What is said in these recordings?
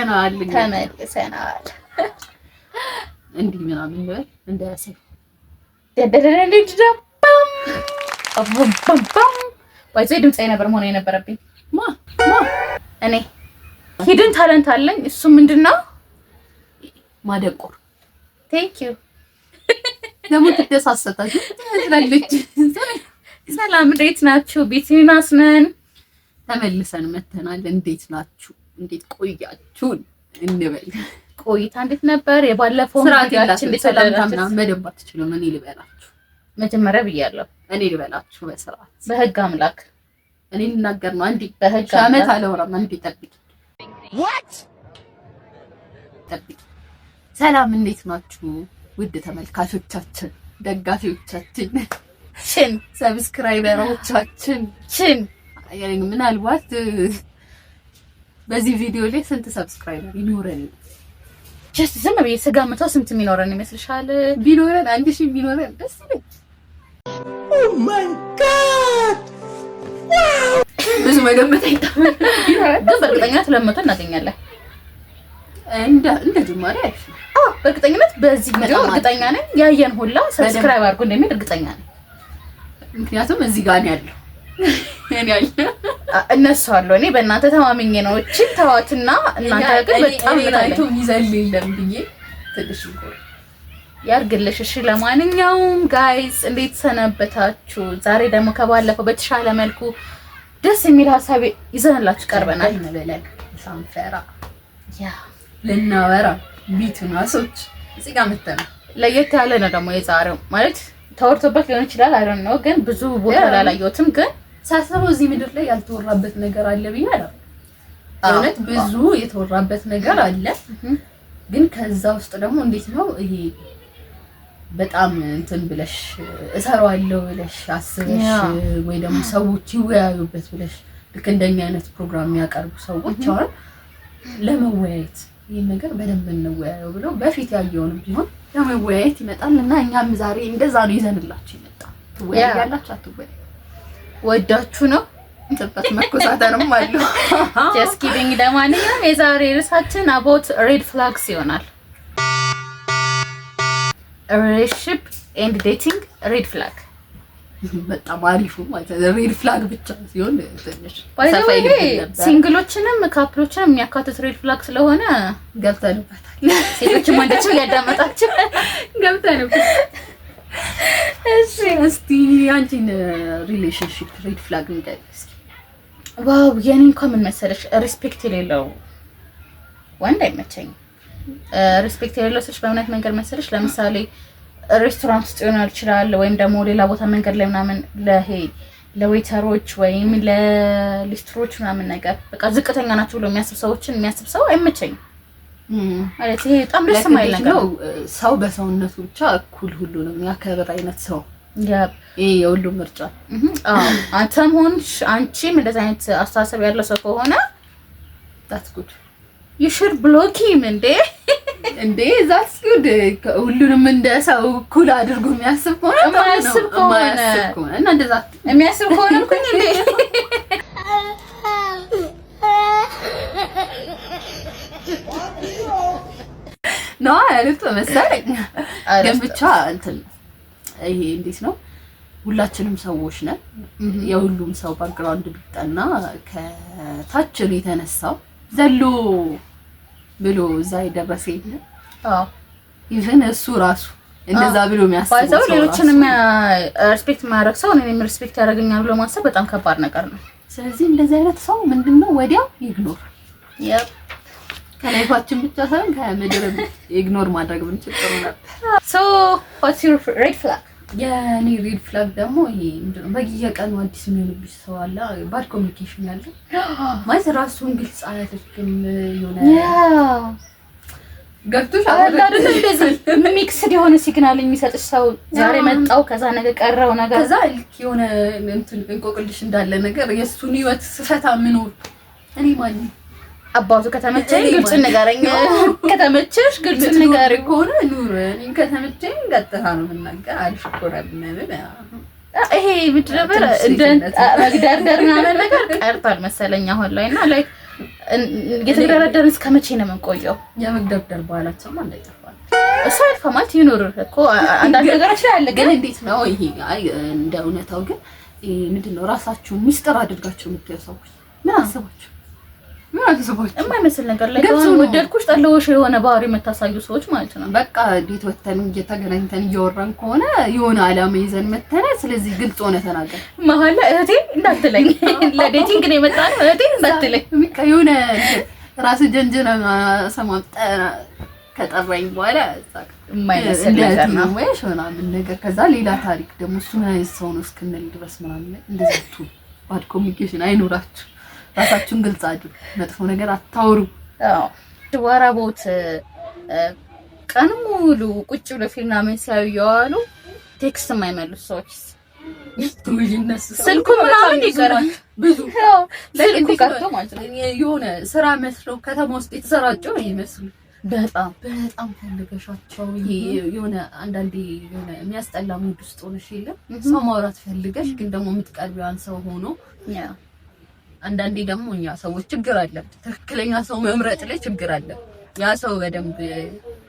ተመልሰናል። ተመልሰናል። እንዲህ ምናምን እንበል እንደ ሰው። By the way ድምፃዊ ነበር መሆን የነበረብኝ። ማ ማ? እኔ hidden talent አለኝ። እሱ ምንድን ነው? ማደንቆር። Thank you። ደግሞ ትደሳሰታችሁ ትላለች። ሰላም፣ እንዴት ናችሁ? ቢቲናስ ነን። ተመልሰን መተናል። እንዴት ናችሁ? እንዴት ቆያችሁን እንበል። ቆይታ እንዴት ነበር? የባለፈው ስርዓት ቪዲዮአችን የላትም። እንዴት ሰላምታ ወደዳችሁት? ምናምን በደንብ አትችሉም። እኔ ልበላችሁ፣ መጀመሪያ ብያለሁ። እኔ ልበላችሁ በስርዓት። በህግ አምላክ። እኔ ልናገር ነው። አንዴ በህግ ሺህ ዓመት አምላክ። አላወራም። አንዴ ጠብቂ ጠብቂ። ሰላም፣ እንዴት ናችሁ? ውድ ተመልካቾቻችን፣ ደጋፊዎቻችን፣ ችን subscriber ኦቻችን። ችን። ምናልባት በዚህ ቪዲዮ ላይ ስንት subscriber ይኖረን? Just ዝም ብዬ ስገምተው ስንት የሚኖረን ይመስልሻል? ቢኖረን 1,000 ቢኖረን ደስ ይለኝ። Oh my God! ብዙ መገመት አይታወቅም። ግን በእርግጠኝነት 200 እናገኛለን። እንደ ጅማሬ አሪፍ ነው። አዎ፣ በእርግጠኝነት በዚህ ቪዲዮ በጣም አሪፍ። እርግጠኛ ነኝ ያየን ሁላ subscribe አድርጎ እንደሚል እርግጠኛ ነኝ። ምክንያቱም እዚህ ጋር ነው ያለው፣ እኔ ያለው። እነሱ አሉ። እኔ በእናንተ ተማምኜ ነው። እቺን ተዋትና እናንተ ግን በጣም እኔን አይቶ የሚዘል የለም ብዬ ትንሽ እንኳን ያርግልሽ። እሺ፣ ለማንኛውም guys እንዴት ሰነበታችሁ? ዛሬ ደግሞ ከባለፈው በተሻለ መልኩ ደስ የሚል ሀሳብ ይዘንላችሁ ቀርበናል። ብለን ሳንፈራ ያ ልናወራ ቢቱናሶች እዚህ ጋር መተናል። ለየት ያለ ነው ደግሞ የዛሬው። ማለት ተወርቶበት ሊሆን ይችላል፣ I don't know፣ ግን ብዙ ቦታ ላይ አላየሁትም። ግን ሳስበው እዚህ ምድር ላይ ያልተወራበት ነገር አለ ብዬ አላምንም። እውነት ብዙ የተወራበት ነገር አለ። ግን ከዛ ውስጥ ደግሞ እንዴት ነው ይሄ በጣም እንትን ብለሽ እሰራዋለሁ ብለሽ አስበሽ ወይ ደግሞ ሰዎች ይወያዩበት ብለሽ ልክ እንደኛ አይነት ፕሮግራም የሚያቀርቡ ሰዎች አሁን ለመወያየት ይህን ነገር በደንብ እንወያየው ብለው በፊት ያየውንም ቢሆን ለመወያየት ይመጣል እና እኛም ዛሬ እንደዛ ነው ይዘንላችሁ ይመጣ። ትወያያላችሁ አትወያዩ? ወዳችሁ ነው። ጥበት መኮሳተርም አለው። Just kidding። ለማንኛውም የዛሬ ርዕሳችን about red flags ይሆናል። Relationship and dating red flag። በጣም አሪፉ ማለት ነው። Red flag ብቻ ሲሆን ትንሽ By the ሰፋ way ይልብን ነበር። Single ኦችንም couple ኦችንም የሚያካትት red flag ስለሆነ ገብተንበታል። ሴቶችም ወንዶችም እያዳመጣችሁ ገብተንበታል። እሺ፣ እስቲ አንቺን relationship red flag ንገሪኝ እስኪ። Wow፣ የኔ እንኳን ምን መሰለሽ፣ respect የሌለው ወንድ አይመቸኝም። Respect የሌለው ስልሽ በእምነት መንገድ መሰለሽ፣ ለምሳሌ ሬስቶራንት ውስጥ ሊሆን ይችላል፣ ወይም ደግሞ ሌላ ቦታ መንገድ ላይ ምናምን ለሄ ለ waiter ኦች ወይም ለሊስትሮች ምናምን ነገር በቃ ዝቅተኛ ናቸው ብሎ የሚያስብ ሰዎችን የሚያስብ ሰው አይመቸኝም። ማለት ይሄ በጣም ደስ የማይል ነገር ነው። ሰው በሰውነቱ ብቻ እኩል ሁሉንም የሚያከብር አይነት ሰው። ይሄ የሁሉም ምርጫ። አዎ፣ አንተም ሆንሽ አንቺም እንደዚህ አይነት አስተሳሰብ ያለው ሰው ከሆነ That's good. You should block him እንዴ። እንዴ፣ that's good። ሁሉንም እንደ ሰው እኩል አድርጎ የሚያስብ ከሆነ ጥሩ ነው። የማያስብ ከሆነ። የማያስብ ከሆነ እና እንደዛ የሚያስብ ከሆነ እኮ እንዴ። ነው ያሉት መሰለኝ። ግን ብቻ እንትን ይሄ እንዴት ነው፣ ሁላችንም ሰዎች ነን። የሁሉም ሰው background ቢጠና ከታች ነው የተነሳው፣ ዘሎ ብሎ እዛ የደረሰ የለም። Even እሱ ራሱ እንደዛ ብሎ የሚያስበው By the way ሰው ሌሎችን ራሱ respect የማያደርግ ሰው እኔንም respect ያደርገኛል ብሎ ማሰብ በጣም ከባድ ነገር ነው። ስለዚህ እንደዚህ አይነት ሰው ምንድነው ወዲያው ignore። ከ life ኣችን ብቻ ሳይሆን ከምድርም ignore ማድረግ ብንችል ጥሩ ነበር። So what's your red flag? የኔ red flag ደግሞ ይሄ ምንድነው፣ በየቀኑ አዲስ የሚሆንብሽ ሰው አለ። Bad communication ያለው፣ ማለት ራሱን ግልጽ አያደርግም። የሆነ ገብቶሽ አለ አይደል፣ እንደዚህ mixed የሆነ signal የሚሰጥሽ ሰው፣ ዛሬ መጣው ከዛ ነገ ቀረው ነገር። ከዛ ልክ የሆነ እንትን እንቆቅልሽ እንዳለ ነገር የእሱን ህይወት ስፈታ ምኖር እኔ ማን አባቱ ከተመቸኝ እኔ ግልጽ ማለት ንገረኝ፣ ከተመቸሽ ግልጽ ምትኖር ንገሪው። ከሆነ ኑር። እኔም ከተመቸኝ ቀጥታ ነው የምናገር። አልሽኮረምም። ይሄ ምንድን ነበር ትንሽ እንደ ሴትነት። መግደርደር ምናምን ነገር ቀርቷል መሰለኝ አሁን ላይ። እና like እየተደረደርን እስከ መቼ ነው የምንቆየው? የመግደርደር ባህላቸውማ እንዳይጠፋ እሱ አይጥፋ ማለት ይኑር እኮ አንዳንድ ነገሮች ላይ አለ። ግን እንዴት ነው ይሄ? አይ እንደ እውነታው ግን ይሄ ምንድን ነው ራሳችሁን ሚስጥር አድርጋችሁ የምታዩ ሰዎች ምን አስባችሁ ምን አስባችሁ የማይመስል ነገር ላይ ግልጽ ነው። ወደድኩሽ ጠላሁሽ የሆነ ባህሪ የምታሳዩ ሰዎች ማለት ነው። በቃ እንዴት ወተን እየተገናኝተን እያወራን ከሆነ የሆነ አላማ ይዘን መተነ። ስለዚህ ግልጽ ሆነ ተናገር። መሀል ላይ እህቴ እንዳትለኝ፣ ለ dating ነው የመጣ ነው እህቴ እንዳትለኝ። በቃ የሆነ ራስ ጀንጀና ሰማምጠ ከጠራኝ በኋላ የማይመስል ነገር ነው ወይሽ ምናምን ነገር ከዛ ሌላ ታሪክ ደግሞ እሱ ምን አይነት ሰው ነው እስክንል ድረስ ምናምን እንደዚህ አትሁኑ። Bad communication አይኖራችሁ። ራሳችሁን ግልጽ አድርጉ። መጥፎ ነገር አታውሩ። አዎ ወራቦት ቀን ሙሉ ቁጭ ብሎ ፊልም ምናምን ሲያዩ የዋሉ text የማይመልሱ ሰዎች ስልኩ ምናምን ይቀራል። ብዙ ስልኩ ቀርቶ ማለት ነው። የሆነ ስራ መስሎ ከተማ ውስጥ የተሰራጨው ነው ይመስሉ በጣም በጣም ፈልገሻቸው የሆነ አንዳንዴ የሆነ የሚያስጠላ mood ውስጥ ሆነሽ የለም ሰው ማውራት ፈልገሽ ግን ደግሞ የምትቀርቢዋን ሰው ሆኖ አንዳንዴ ደግሞ እኛ ሰዎች ችግር አለብን። ትክክለኛ ሰው መምረጥ ላይ ችግር አለብን። ያ ሰው በደንብ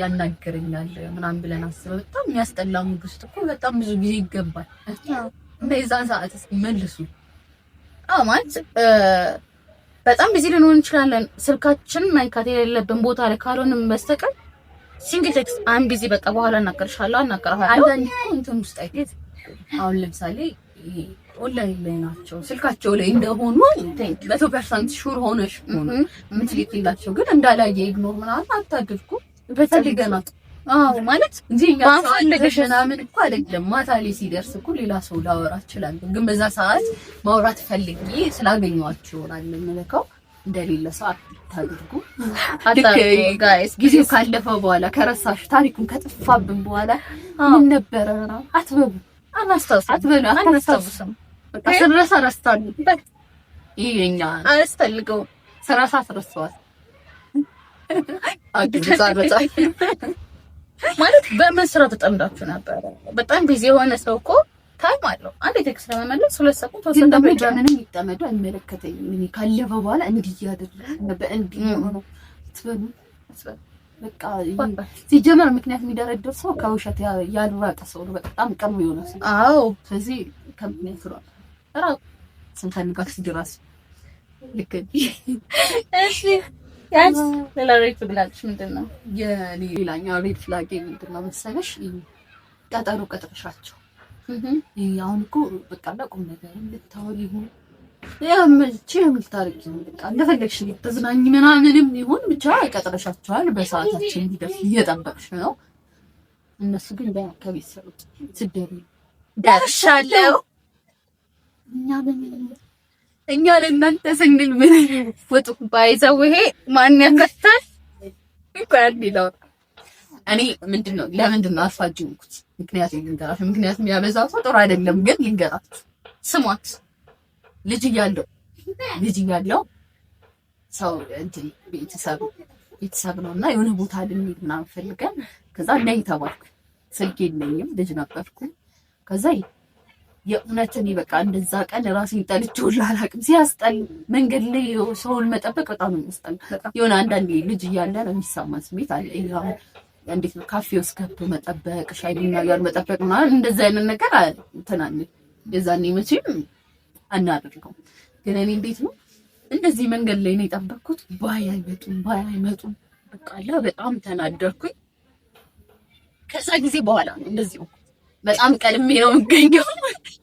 ያናግረኛል ምናምን ብለን አስበን በጣም የሚያስጠላ mood ውስጥ እኮ በጣም ብዙ ጊዜ ይገባል። እና የዛን ሰዓት መልሱ። አዎ ማለት በጣም busy ልንሆን እንችላለን። ስልካችን መንካት የሌለብን ቦታ ላይ ካልሆንም በስተቀር single text I'm busy በቃ በኋላ እናገርሻለሁ አናገርሃለሁ። አንዳንዴ እኮ እንትን ውስጥ አይደል አሁን ለምሳሌ ይሄ ኦንላይን ላይ ናቸው ስልካቸው ላይ እንደሆኑ 100% sure ሆነሽ ሆኖ የምትልኪላቸው ግን እንዳላየ ignore ምናምን አታድርጉ። ፈልገናት አዎ ማለት እንጂ እኛ ባንፈልግሽ ምናምን እኮ አይደለም። ማታ ላይ ሲደርስ እኮ ሌላ ሰው ላወራ እችላለሁ፣ ግን በዛ ሰዓት ማውራት ፈልጌ ስላገኘኋችሁ ይሆናል የምልከው። እንደሌለ ሰው አታድርጉ። Guys። ጊዜው ካለፈ በኋላ ከረሳሽ ታሪኩን ከጥፋብን በኋላ ምን ነበረ ምናምን አትበሉ፣ አናስታውስም፣ አትበሉ፣ አናስታውስም። በቃ ስንረሳ ረስታል። ይሄ የኛ አያስፈልገውም። ስረሳ ትረሳዋል። ማለት በምን ስራ ተጠምዳችሁ ነበረ? በጣም busy የሆነ ሰው እኮ time አለው። አንድ text ለመመለስ 2 ሰኮንድ ግን ደግሞ 3 ሰኮንድ በምንም ይጠመዱ አይመለከተኝም። እኔ ካለፈ በኋላ እንዲህ እያደረግን በእንዲህ ነው አትበሉ፣ አትበሉ። በቃ ሲጀመር ምክንያት የሚደረድር ሰው ከውሸት ያልራቀ ሰው ነው። በጣም ቅርብ የሆነ ሰው። አዎ ስለዚህ ከምክንያት ራቁ። ስንፈልጋችሁ ድረስ ልክ እሺ። ያንስ ሌላ red flag ሽ ምንድን ነው? የኔ ሌላኛው red flag ምንድን ነው መሰለሽ? ቀጠሮ ቀጥረሻቸው ይሄ አሁን እኮ በቃ ለቁም ነገር ልታወሪ ይሁን ያምልቺ የምታርቂ ይሁን በቃ እንደፈለግሽ ልትዝናኝ ምናምንም ይሁን ብቻ ቀጥረሻቸዋል። በሰዓታችን እንዲደርስ እየጠበቅሽ ነው። እነሱ ግን ገና ከቤት ሰሩት ስደሩ ደርሻለሁ። እኛ በምን እኛ ለእናንተ ስንል ምን ወጡ ባይዘው ይሄ ማን ያከታል? እንኳን ሌላው እኔ ምንድነው ለምንድነው አርፋጅ ሆንኩት? ምክንያቱም ልንገራችሁ፣ ምክንያቱም ያበዛው ሰው ጥሩ አይደለም፣ ግን ልንገራችሁ። ስሟት። ልጅ እያለሁ ሰው እንትን ቤተሰብ ነው እና የሆነ ቦታ ልንሄድ ምናምን ፈልገን ከዛ ነይ ተባልኩ። ስልክ የለኝም፣ ልጅ ነበርኩ። ከዛ የእውነት እኔ በቃ እንደዛ ቀን ራሴን ጠልቼው አላውቅም። ሲያስጠል መንገድ ላይ ሰውን መጠበቅ በጣም ነው የሚያስጠላ። የሆነ አንዳንዴ ልጅ እያለ ነው የሚሰማን ስሜት አለ። ይሄ አሁን እንዴት ነው ካፌ ውስጥ ገብቶ መጠበቅ፣ ሻይ ቡና እያሉ መጠበቅ ምናምን እንደዛ አይነት ነገር እንትን አንል። የዛኔ መቼም አናደርገውም። ግን እኔ እንዴት ነው እንደዚህ መንገድ ላይ ነው የጠበቅኩት። ባይ አይመጡም፣ ባይ አይመጡም። በቃ አለ በጣም ተናደርኩኝ። ከዛ ጊዜ በኋላ ነው እንደዚህ ሆንኩት። በጣም ቀድሜ ነው የምገኘው።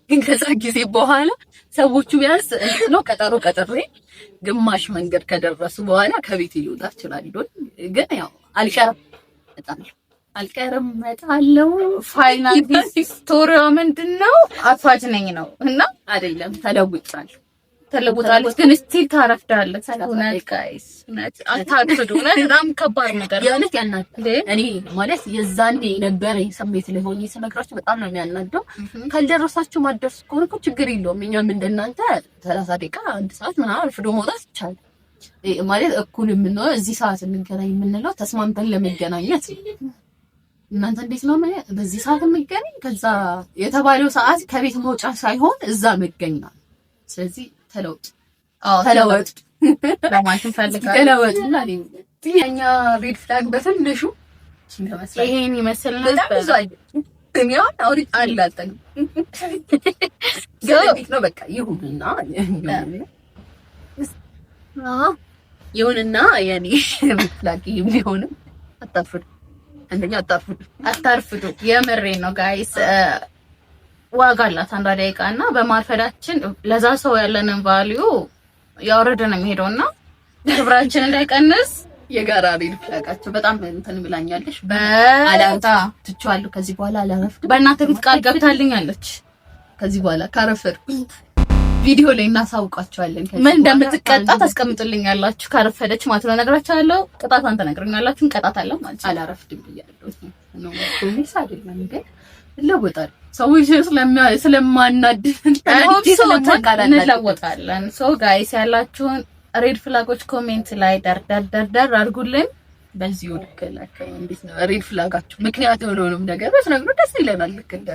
ግን ከዛ ጊዜ በኋላ ሰዎቹ ቢያንስ እንትን ነው ቀጠሮ ቀጥሬ ግማሽ መንገድ ከደረሱ በኋላ ከቤት ልወጣ እችላለሁ። ግን ያው አልቀርም እመጣለሁ፣ አልቀርም እመጣለሁ። Final story ዋ ምንድን ነው? አርፋጅ ነኝ ነው እና አይደለም ተለውጫለሁ። ተለውጣለች፣ ግን still ታረፍዳለች። እውነት guys፣ እውነት አታርፍዱ። እውነት በጣም ከባድ ነገር ነው። የእውነት ያናዳል። እኔ ማለት የዛኔ የነበረኝ ስሜት ላይ ሆኜ ስነግራችሁ በጣም ነው የሚያናደው። ካልደረሳችሁ ማደርሱ ከሆነ እኮ ችግር የለውም። እኛም እንደናንተ 30 ደቂቃ 1 ሰዓት ምናምን አርፍዶ መውጣት ይቻላል። ማለት እኩል የምንሆነው እዚህ ሰዓት እንገናኝ የምንለው ተስማምተን ለመገናኘት ነው። እናንተ እንዴት ነው በዚህ ሰዓት እንገናኝ፣ ከዛ የተባለው ሰዓት ከቤት መውጫ ሳይሆን እዛ መገኛ። ስለዚህ ተለውጥ አዎ ተለወጥ። ለማለት እንፈልጋለን። ገለበጡና የኛ red flag በትንሹ ይሄን ይመስል በጣም ነበር። ብዙ አለ። እኔ አሁን አውርቼ አላጠግብም። ግን እንዴት ነው በቃ ይሁንና የኔ red flag ቢሆንም አታርፍዱ። አንደኛ አታርፍዱ። አታርፍዱ። የምሬ ነው guys፣ ዋጋ አላት አንዷ ደቂቃ እና በማርፈዳችን ለዛ ሰው ያለንን value ያወረደ ነው የሚሄደው እና ክብራችን እንዳይቀንስ። የጋራ red flag ኣቸው በጣም እንትን ብላኛለሽ። በጣም። ትቼዋለሁ። ከዚህ በኋላ አላረፍድም። በእናንተ ፊት ቃል ገብታልኛለች። ከዚህ በኋላ ካረፈድኩ ቪዲዮ ላይ እናሳውቃቸዋለን። ከዚህ ምን በኋላ እንደምትቀጣ ታስቀምጡልኛላችሁ። ካረፈደች ማለት ነው እነግራቸዋለሁ። ቅጣቷን ተነግሩኛላችሁ። እንቀጣታለን ማለት ነው። አላረፍድም ብያለሁ። ነው promise አይደለም ግን እለወጣለሁ። ሰዎች ስለማናድድ እንለወጣለን። So guys፣ ያላችሁን red flag ኦች comment ላይ ደርደር ደርደር አድርጉልን። በዚሁ ልክ like እንዴት ነው red flag ኣችሁ ምክንያት የሆነውንም ነገር ብትነግሩ ደስ ይለናል። ልክ እንደ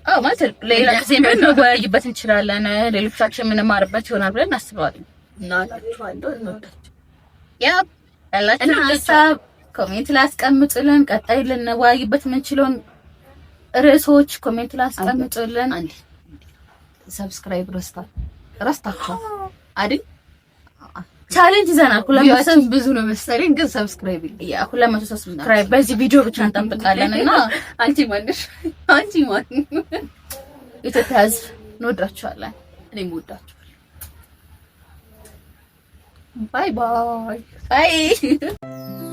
አዎ፣ ማለት ሌላ ጊዜ ልንወያይበት እንችላለን። ሌሎቻችን የምንማርበት ይሆናል ብለን እናስባለን። እና እላችኋለሁ፣ እንወዳችሁ። Yeah፣ ያላችሁን ሀሳብ comment ላይ አስቀምጡልን። ቀጣይ ልንወያይበት የምንችለውን ርዕሶች comment ላይ አስቀምጡልን። አንዴ subscribe ረስታችኋል አይደል? Challenge ይዘናል። 200 ቪዲዮአችን ብዙ ነው መሰለኝ፣ ግን subscribe የለም። Yeah፣ 200 subscribe በዚህ ቪዲዮ ብቻ እንጠብቃለን እና አንቺ ማንሽ? አንቺ ማን? ኢትዮጵያ ሕዝብ እንወዳችኋለን። እኔም እወዳችኋለሁ። Bye bye. Bye.